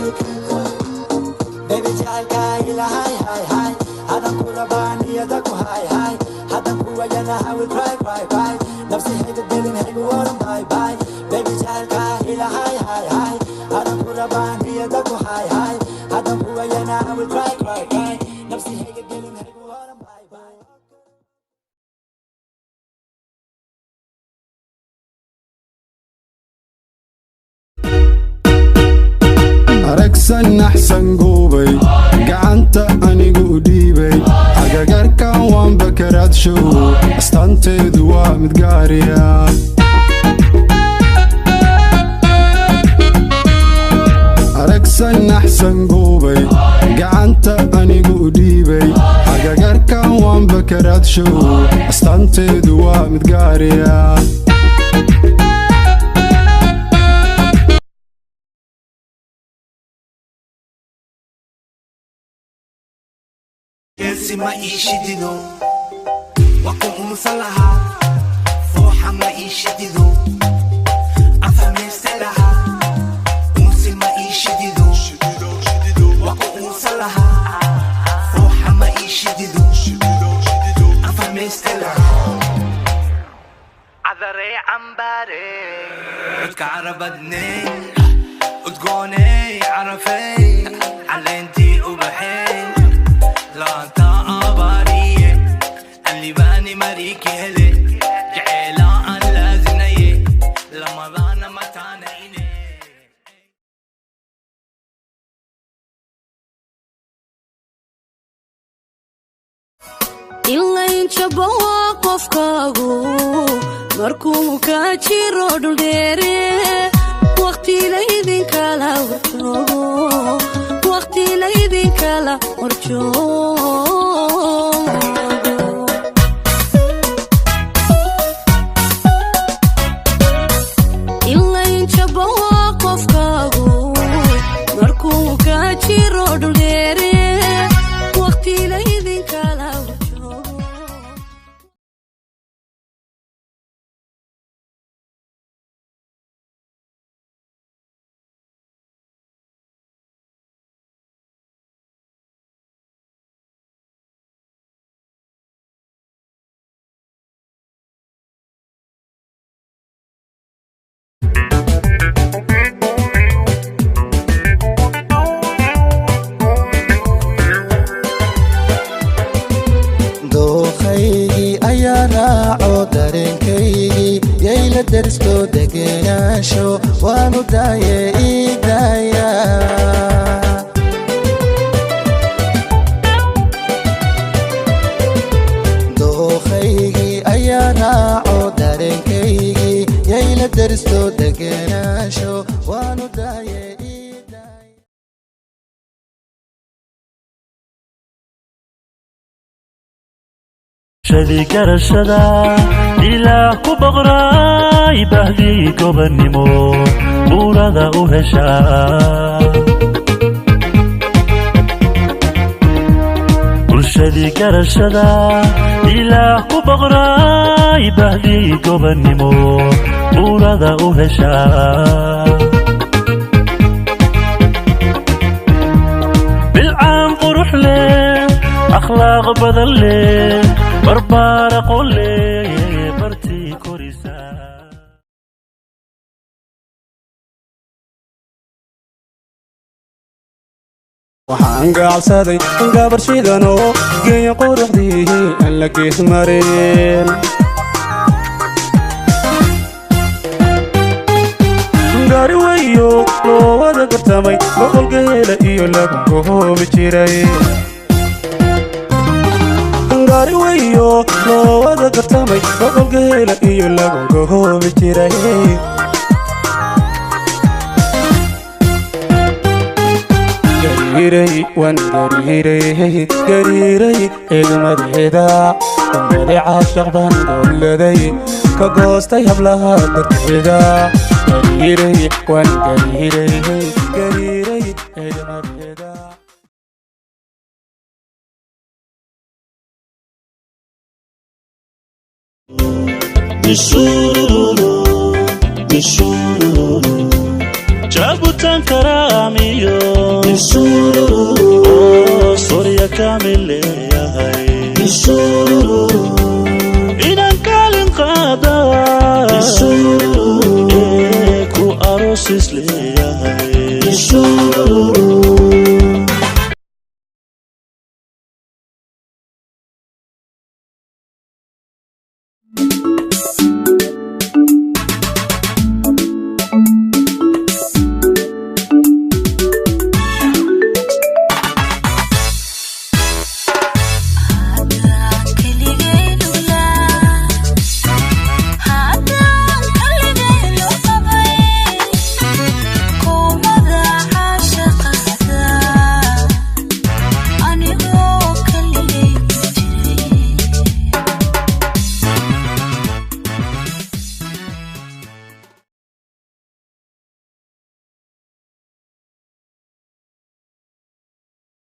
You can cry. Baby, jacaylka ila hay hay hay. Hadan ku rabaa, niyada ku hay hay. Hadan ku wayana, I will cry, cry, cry. Nafsi hayga gelin, haygu oran bye bye. Baby, jacaylka ila hay hay hay. Hadan ku rabaa, niyada ku hay hay. Hadan ku wayana, I will cry, cry, cry. Nafsi hayga gelin, haygu oran bye bye. Aragsan axsan guubay, gacanta anigu u dhiibay, agagarkan waan bakaraadshow, astaanteedu waa mid gaariya. Aragsan axsan guubay, gacanta anigu u dhiibay, agagarkan waan bakaraadshow, astaanteedu waa mid gaariya. Ma ii shidido, waa ku unsan lahaa. Fooxa ma ii shidido, afamayste lahaa. Unsi ma ii shidido, waa ku unsan lahaa. Fooxa ma ii shidido, afamayste lahaa. Cadarey cambaare, codka carabadney, udgooney, carafey, caleentii ubaxey, laanta abaariye, allibaani mariiki hele, jeceelaa aan laazinaye, lamadaana mataanayne. Ilaynjaba waa qofkaagu markuu ka jiro dhuldheere, waqti laydinkala horjoogo, waqti laydinkala horjoogo. Ilaynjaba waa qofkaagu markuu ka jiro dhuldheere, waqti laydinkala horjoogo. Dooqaygii ayaa raaco dareenkaygii, yayla deristo degenaansho, waanu daaye ii daaya. Dooqaygii ayaa raaco dareenkaygii, yayla deristo degenaansho, waanu daaye ii daaya. Shadii garashada ilaah ku boqray, bahdii gobannimo buurada u heshaa. Bulshadii garashada ilaah ku boqray, bahdii gobannimo buurada u heshaa. Bilcaan qurux leh, akhlaaq badan leh, barbaar aqoon leh, bartii korisa. Waxaan gacalsaday gabar shidanoo geeya, quruxdii aan la gees marin. Gaari weyo loo wada gartamay, boqolka heela iyo lagu goobi jiray. Gaari weyo loo wada gartamay, boqolka heela iyo lagu goobi jiray. Gariiray, waan gariiray, gariiray eegmadeeda umbade, caashaq baan golladay, ka goostay hablaha darteeda. Gariiray, waan gariiray, gariiray eegmadeeda. Mishururu, mishururu, Jaabutaan karaamiyo oo sorya kaamil leeyahay, inaan kaalin qaada ee ku aroosis leeyahay.